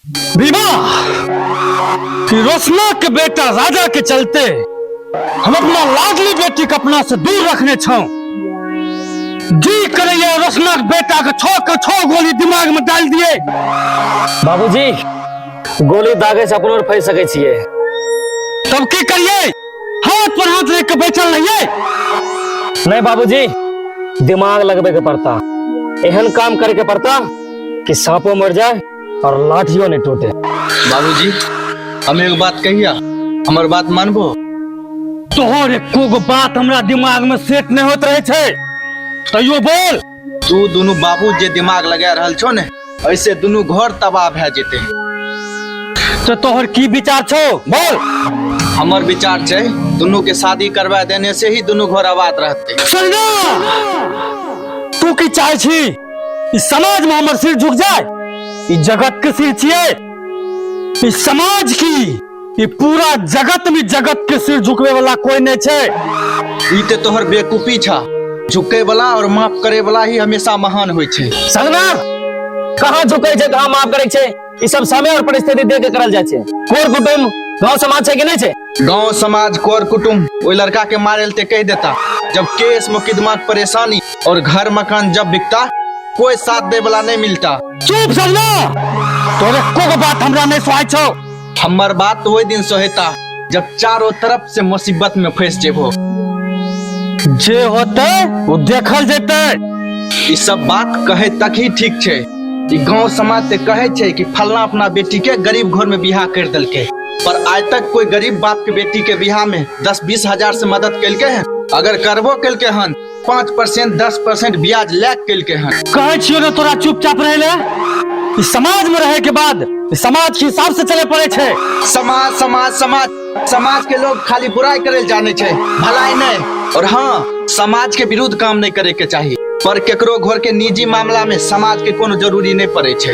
भीमा, कि रोशना के बेटा राजा के चलते हम अपना लाडली बेटी के अपना से दूर रखने छौ। जी करैया रोशना के बेटा के छो के छो गोली दिमाग में डाल दिए। बाबूजी, गोली दागे से अपनो फंस सकै छियै। तब की करिए? हाथ पर हाथ रख के बैठल रहिए? नहीं बाबूजी, दिमाग लगबे के पड़ता, एहन काम करे के पड़ता कि सांपो मर जाए और लाठियों नहीं टूटे। बाबूजी, हम एक बात कहिया, हमर बात मानबो? तोहर एको गो बात हमरा दिमाग में सेट नहीं होत रहे छै, तैयो बोल। तू दुनू बाबू जे दिमाग लगा रहल छो ने, ऐसे दुनू घर तबाह भए जेते। तो तोहर की विचार छौ, बोल। हमर विचार छै, दुनू के शादी करवा देने से ही दुनू घर आबाद रहते। सुन ना, तू की चाहे छी? इस समाज में हमर सिर झुक जाए? ई जगत के सिर छियै। ई समाज की, ई पूरा जगत में जगत के सिर झुकवे वाला कोई नहीं छै। ई ते तोहर बेवकूफी छा। झुके वाला और माफ करे वाला ही हमेशा महान होय छै। संगना, कहाँ झुकै छै, कहाँ माफ करै छै, ई सब समय और परिस्थिति देख के करल जाइ छै। कोर कुटुम्ब, गांव समाज छै कि नहीं छै? गांव समाज, कोर कुटुम्ब ओहि लड़का के मारे ते कह देता। जब केस मुकदमा के परेशानी और घर मकान जब बिकता, कोई साथ दे वाला नहीं मिलता। चुप सजना, तोरे एको गो बात हमरा नहीं सुहाय छौ। हमर बात ओहि दिन सोहेता जब चारों तरफ से मुसीबत में फंस जेबो। जे होते वो देखल जेते। ई सब बात कहे तक ही ठीक छै। ई गांव समाज ते कहे छै कि फलना अपना बेटी के गरीब घर में बियाह कर देलके, पर आज तक कोई गरीब बाप के बेटी के बियाह में 10-20 हजार से मदद केलके हैं? अगर करबो केलके हन, 5% 10% ब्याज ले केलके हन। कहै छियो ने तोरा चुपचाप रहे ले। ई समाज में रहे के बाद ई समाज के हिसाब से चले पड़े छै। समाज, समाज, समाज, समाज के लोग खाली बुराई करे जाने छै, भलाई नहीं। और हाँ, समाज के विरुद्ध काम नहीं करे के चाहिए, पर केकरो घर के निजी मामला में समाज के कोनो जरूरी नहीं पड़े छै।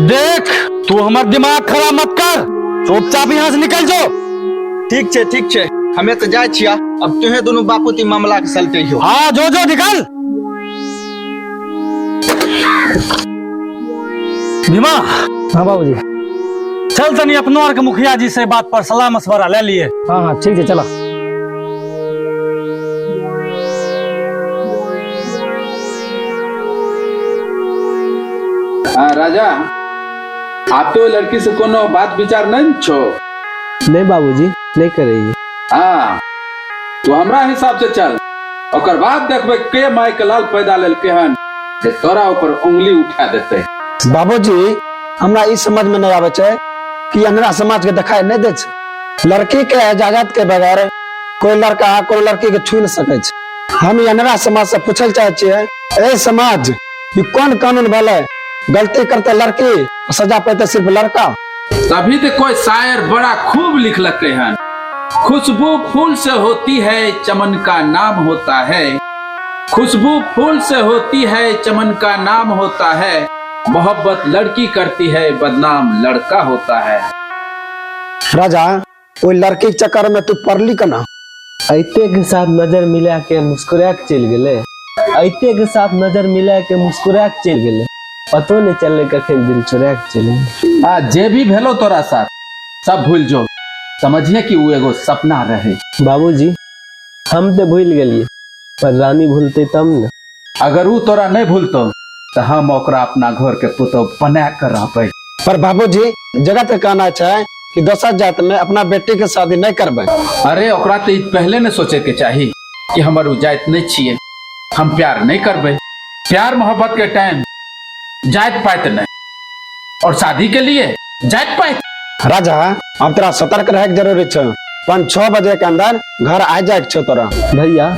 देख, तू हमर दिमाग खराब मत कर, चुपचाप यहाँ से निकल जो। ठीक छै, ठीक छै, हमें तो जाय छिया। अब तुहे दोनों बापूती मामला के सलटे हो। हाँ, जो जो निकल। भीमा। हाँ बाबूजी। चल तनी अपनो आर के मुखिया जी से बात पर सलाह मशवरा ले लिए। हाँ हाँ, ठीक है, चला। हाँ राजा, आप तो लड़की से कोनो बात विचार नहीं छो? नहीं बाबूजी, नहीं करेगी। हाँ, तू हमरा हिसाब से चल, ओकर बाद देखबे के माई के लाल पैदा लेलके हन जे तोरा ऊपर उंगली उठा देते। बाबूजी, हमरा ई समझ में नहीं आवे छै कि हमरा समाज के दिखाई नहीं दे छै। लड़की के इजाजत के बगैर कोई लड़का कोई लड़की के छू नहीं सकै छै। हम ई अनरा समाज से पूछल चाहे छियै, ए समाज, ई कोन कानून भेलै? गलती करते लड़की, सजा पेते सिर्फ लड़का। तभी तो कोई शायर बड़ा खूब लिखलके हन, खुशबू फूल से होती है चमन का नाम होता है, खुशबू फूल से होती है चमन का नाम होता है, मोहब्बत लड़की करती है बदनाम लड़का होता है। राजा, ओहि लड़की के चक्कर में तू पड़ली केना? ऐते के साथ नजर मिला के मुस्कुरा के चलि गेलै, ऐते के साथ नजर मिला के मुस्कुरा के चलि गेलै, पतो नहीं चललै कखन दिल चोरा के चलि गेलै। आ जे भी भेलो तोरा साथ सब भूल जो, समझिए कि वो एगो सपना रहे। बाबूजी, हम तो भूल गेलिए, पर रानी भूलते तब ने। अगर वो तोरा नहीं भूलतो तो हम ओकरा अपना घर के पुतोह बना कर रहबै। पर बाबूजी, जगत के कहना छै कि दोसर जात में अपना बेटी के शादी नहीं करबै। अरे ओकरा तो ई पहले ने सोचे के चाही कि हमर उ जात नहीं छिए, हम प्यार नहीं करबै। प्यार मोहब्बत के टाइम जात पात नहीं, और शादी के लिए जात पात। राजा, अब तोरा सतर्क रहे के जरूरी छौ। 5-6 बजे के अंदर घर आ जाए के छौ तोरा। भैया,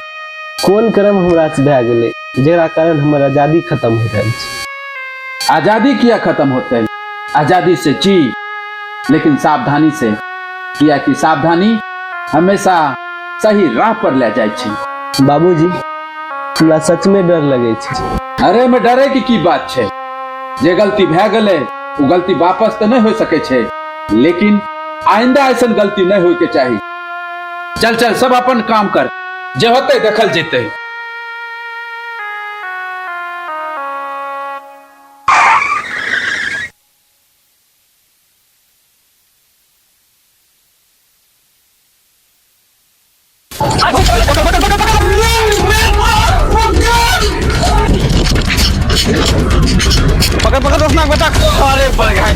कोन कर्म हमरा से भए गेलै जेकरा कारण हमर आजादी खत्म हो रहल छै? आजादी किया खत्म होते है? आजादी से जी, लेकिन सावधानी से, किया कि सावधानी हमेशा सही राह पर ले जाए छै। बाबूजी, हमरा सच में डर लगे छै। अरे में डरे की की बात छै? जे गलती भए गेलै वो गलती वापस तो नहीं हो सके छै, लेकिन आइंदा ऐसा गलती नहीं होय के चाही। चल चल, सब अपन काम कर, जे होते देखल जेते। चल रोशना के बेटा। अरे पड़ गए।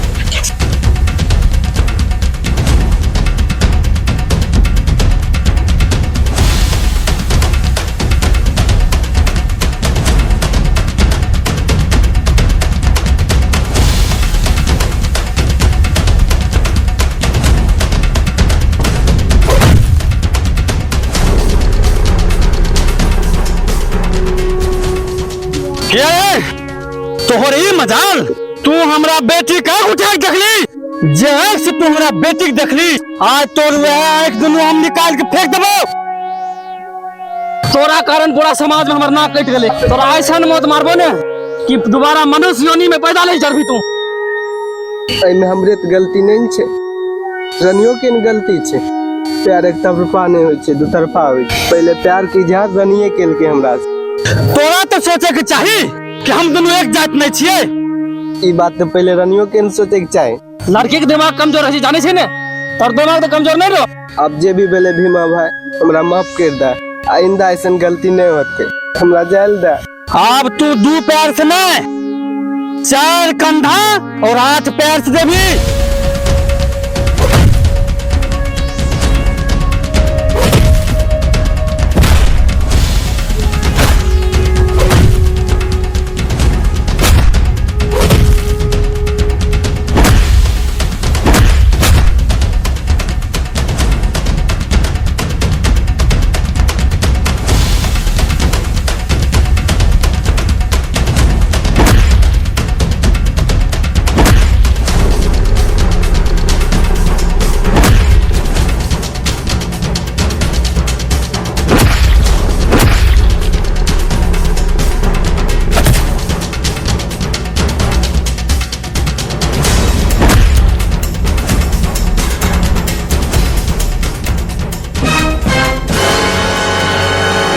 के तोहर ई मजाल, तू हमरा बेटी का उठा के देखली? जे आँख से तू हमरा बेटी के देखली, आज तोर वह आँख दुनू हम निकाल के फेंक देबो। तोरा कारण पूरा समाज में हमर नाक कटि गेलै। तोरा ऐसन मौत मारबो ने कि दोबारा मनुष्य योनि में पैदा नहीं चढ़बी तू। एहिमे हमरे तऽ गलती नहि ने छै, रनियो के ने गलती छै। प्यार एक तरफा नहि होइ छै, दू तरफा होइ छै। पहिले प्यार के इजहार रनिये केलकै हमरा से। तोरा तऽ सोचे के चाही कि हम दुनू एक जात नहीं छियै। ई बात तऽ पहिले रनियो के ने सोचे के चाही। लड़की के दिमाग कमजोर रहै छै, जानै छै ने? तोर दिमाग तऽ कमजोर नहीं रहो। अब जे भी भेलै भीमा भाई, हमरा माफ कर दे, आइंदा ऐसन गलती नहीं होते, हमरा जायल दे। अब तू 2 पैर से नहीं, 4 कंधा और 8 पैर से देबी।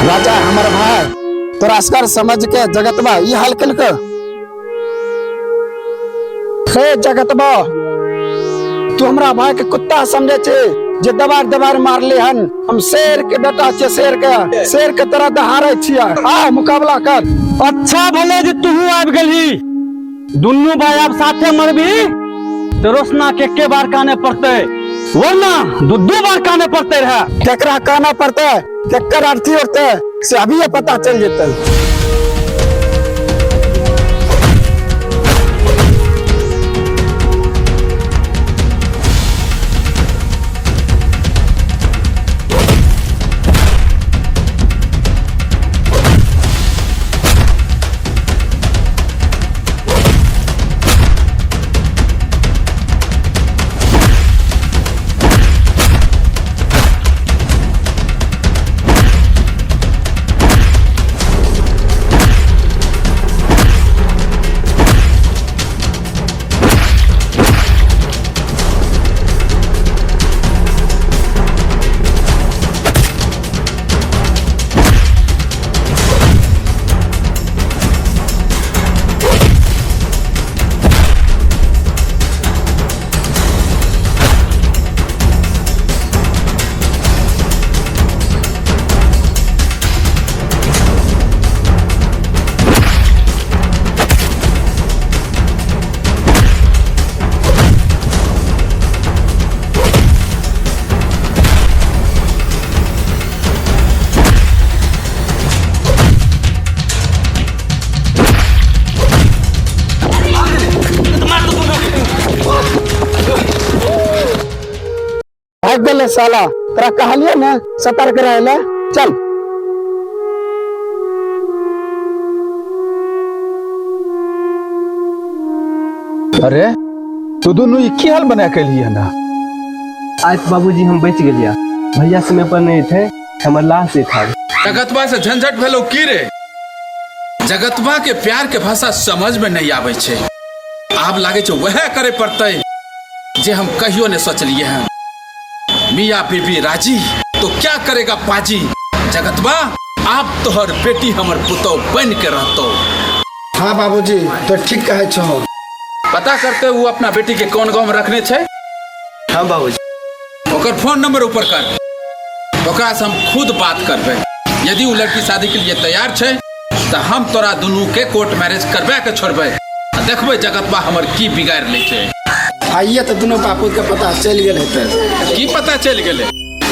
राजा हमर भाई, तोरा असगर समझ के जगतबा ई हाल केलक। हे जगतबा, तू हमरा भाई के कुत्ता समझे छे जे दबार दबार मारले हन। हम शेर के बेटा छे, शेर के तरह दहाड़े छियै। आ मुकाबला कर। अच्छा भले जे तू आबि गेलही, दुनू भाई आब साथे मरबी तो रोशना के एके बार काने पड़ते, वरना दू दू बार काने पड़ते रहे। केकरा काना पड़ते, केकर अर्थी उठते, से अभी पता चल जेते। भाग गेलै साला, तोरा कहलियै ने सतर्क रहै ले। चल। अरे तू दुनू ई की हाल बना के लिए ना? आज बाबूजी हम बच गेलिया, भैया समय पर नहीं थे, हमर लाश था। जगतबा से झंझट भेलो की रे? जगतबा के प्यार के भाषा समझ में नहीं आवे छे। आब लागे छे वह करे पड़ते जे हम कहियो ने सोचलिए हैं। मियाँ बीबी राजी तो क्या करेगा पाजी। जगतबा आप तोहर बेटी हमर पुतौ बन के रहतो। हाँ बाबूजी तो ठीक कहे छो। पता करते वो अपना बेटी के कौन गांव में रखने छे? हाँ बाबूजी। ओकर फोन नंबर ऊपर कर, ओकरा से हम खुद बात करबे। यदि वो लड़की शादी के लिए तैयार छे तो हम तोरा दुनू के कोर्ट मैरिज करबे के छोड़बे, देखबै जगतबा हमर की बिगाड़ि लै छै। आइए तऽ दुनू बापूत के पता चलि गेल हेतै। की पता चलि गेलै?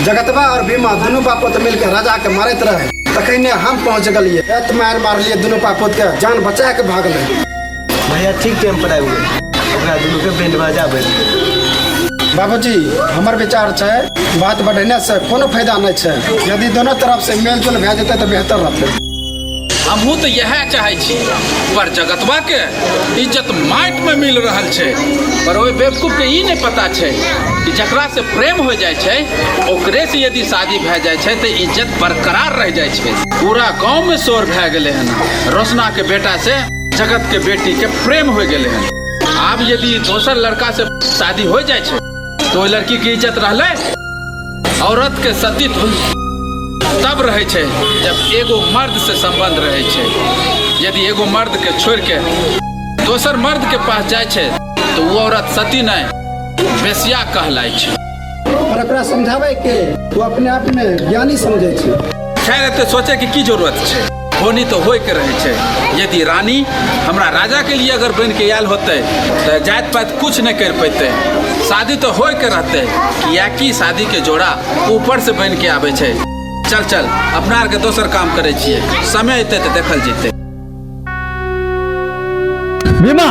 जगतबा और भीमा दुनू बापूत मिलके राजा के मारैत रहे, तखने हम पहुंच गेलिए। एत मार मारलिए दुनू बापूत के, जान बचा के भागलै। भैया ठीक टाइम पर आबि गेल, ओकरा दुनू के बैंड बाजा बजि गेल। बाबूजी, हमर विचार छै बात बढ़ेने से कोनो फायदा नहि छै। यदि दोनों तरफ से मेल जोल भए जेतै तऽ बेहतर रहतै। हमहूँ तऽ इएह चाहै छी, पर जगतबा के इज्जत माटि में मिल रहल छै। पर ओहि बेवकूफ के ई नहि पता छै कि जकरा से प्रेम हो जाइ छै ओकरे से यदि शादी भए जाइ छै तऽ इज्जत बरकरार रह जाइ छै। पूरा गांव में शोर भए गेलै हन, रोशना के बेटा से जगत के बेटी के प्रेम हो गेलै हन। आब यदि दोसर लड़का से शादी हो जाइ छै तो ओहि लड़की के इज्जत रहलै? औरत के सतीत्व तब रहै छै जब एगो मर्द से संबंध रहै छै। यदि एगो मर्द के छोड़ के दोसर मर्द के पास जाइ छै तो वो औरत सती नहीं, बेसिया कहलाइ छै। पर ओकरा समझाबै के ओ अपने आप में ज्ञानी समझै छै। खैर, एते सोचे के की जरूरत छै, होनी तो होय के रहे छै। यदि रानी हमरा राजा के लिए अगर बन के आयल होते तो जात पात कुछ नहीं कर पैते, शादी तो होय के रहते, कियाकि शादी के जोड़ा ऊपर से बन के आवे छै। चल चल, अपना आर के दोसर काम करे छिए, समय अयते तो देखल जेते। भीमा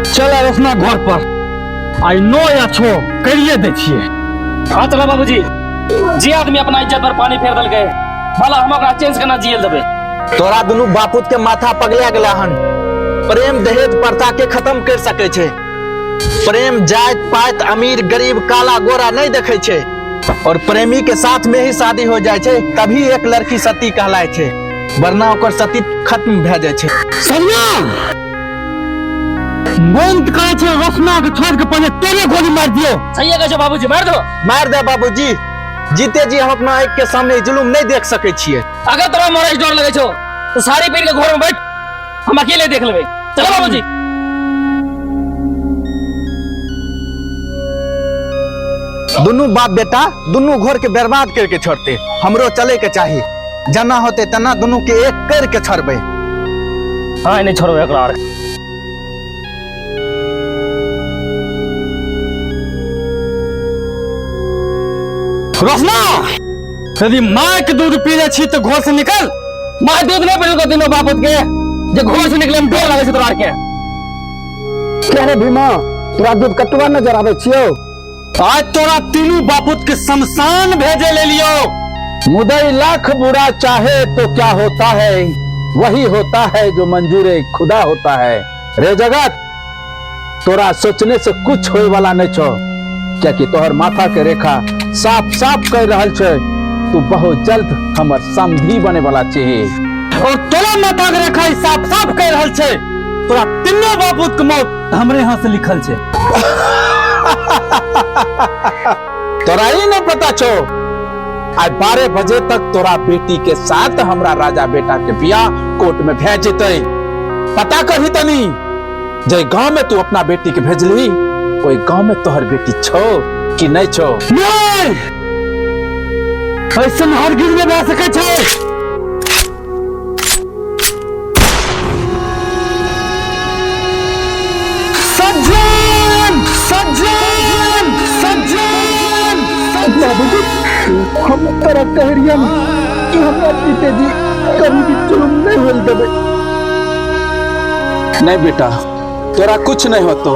चल रोशना घर पर, आई नो या छो करिए दै छिए। हाँ चला बाबूजी, जे आदमी अपना इज्जत पर पानी फेर देलकै भला हम ओकरा चेंज केना जियल देबै। तोरा दुनू बापूत के माथा पगला गेला हन। प्रेम दहेज प्रथा के खत्म कर सके छै। प्रेम जात पात अमीर गरीब काला गोरा नहीं देखे छै, और प्रेमी के साथ में ही शादी हो जाए छै तभी एक लड़की सती कहलाय छै, वरना ओकर सती खत्म भए जाय छै। सरिया मन कहे छै रोशना के छोड़ के पहले तोरे गोली मार दियो। सही है कहै बाबूजी, मार दो। मार दे बाबूजी, जीते जी हम अपना आँख के सामने जुलूम नहीं देख सके छिए। अगर तोरा मरे के डर लगे छो तो साड़ी पहिन के घर में बैठ, हम अकेले देख लेबै। चलो बाबूजी। दुनू बाप बेटा दुनू घर के बर्बाद करके छोड़ते, हमरो चले के चाही। जना होते तना दुनू के एक कर के छोड़बे। हाँ नहीं छोड़बे एकरा आर। रोशना, यदि माय के दूध पी ले छी तो घर से निकल। माय दूध नहीं पीलको तीनों बाप के, जे घर से निकले में डर लगे छै तोरा आर के। क्या रे भीमा, तोरा दूध कटुआ नजर आबै छियौ? आज तोरा तीनू बापुत के शमशान भेजे ले लियो। मुदई लाख बुरा चाहे तो क्या होता है, वही होता है जो मंजूरे खुदा होता है। रे जगत, तोरा सोचने से कुछ होए वाला नहीं छो, क्याकि तोहर माथा के रेखा साफ साफ कह रहल छे तू बहुत जल्द हमर समधी बने वाला छे। और तोरा माथा के रेखा ई साफ साफ कह रहल छे तोरा तीनों बापुत के मौत हमरे हाथ से लिखल छे। तोरा ई नहीं पता छो, आज 12 बजे तक तोरा बेटी के साथ हमरा राजा बेटा के बियाह कोर्ट में भेज जेतै। पता करही तनी, जे गांव में तू अपना बेटी के भेजली ओई गांव में तोहर बेटी छो कि नहीं छो? नहीं, ऐसन हरगिज नहीं भए सकै छै। सज्जन, सज्जन, सज्जन। बाबूजी, हम तोरा कह रहियन कि हमरा जीते जी कभी भी जुल्म नहीं होल देबै। नहीं बेटा, तोरा कुछ नहीं होतो,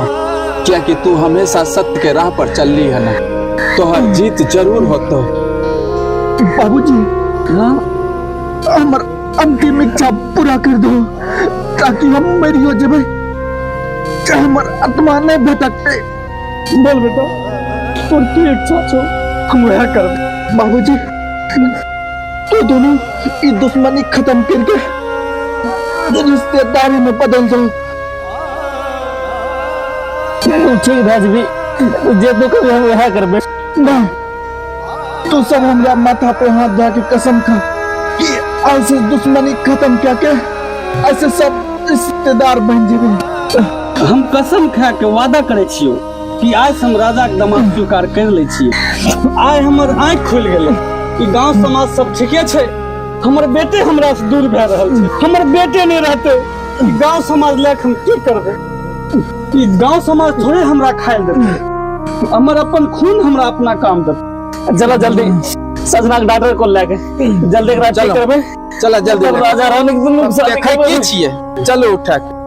क्योंकि तू हमेशा सत्य के राह पर चलली है ना, तोहर जीत जरूर होतो। बाबूजी, हमर अंतिम इच्छा पूरा कर दो ताकि हम मरियो जेबै, चाहे हमर आत्मा नहीं भटकते। बोल बेटा, तोर की इच्छा छो हम वह करब। बाबूजी, तो दोनों ई दुश्मनी खत्म करके रिश्तेदारी में बदल दो। ठीक भेजबी, जे तू कभी हम वह करबे। ना, तू सब हमरा माथा पे हाथ धो के कसम खा कि ऐसे दुश्मनी खत्म करके ऐसे सब रिश्तेदार बन जेबे। हम कसम खा के वादा करे छियो कि आज हम राजा के दामाद स्वीकार कर ले छिए। आइ हमर आँखि खुलि गेलै कि गांव समाज सब ठीके छै, हमर बेटे हमरा से दूर भए रहल छै। हमर बेटे नहीं रहते ई गांव समाज लए हम की करबै? ई गांव समाज थोड़े हमरा खाइ लए देतै, हमर अपन खून हमरा अपना काम देतै। चलो जल्दी सजना के डॉक्टर को लए के जल्दी एकरा ठीक चलो। करबै। चल जल्दी। तब राजा रानी के दुनू शादी देखै करबै। की छियै, चलू उठा के।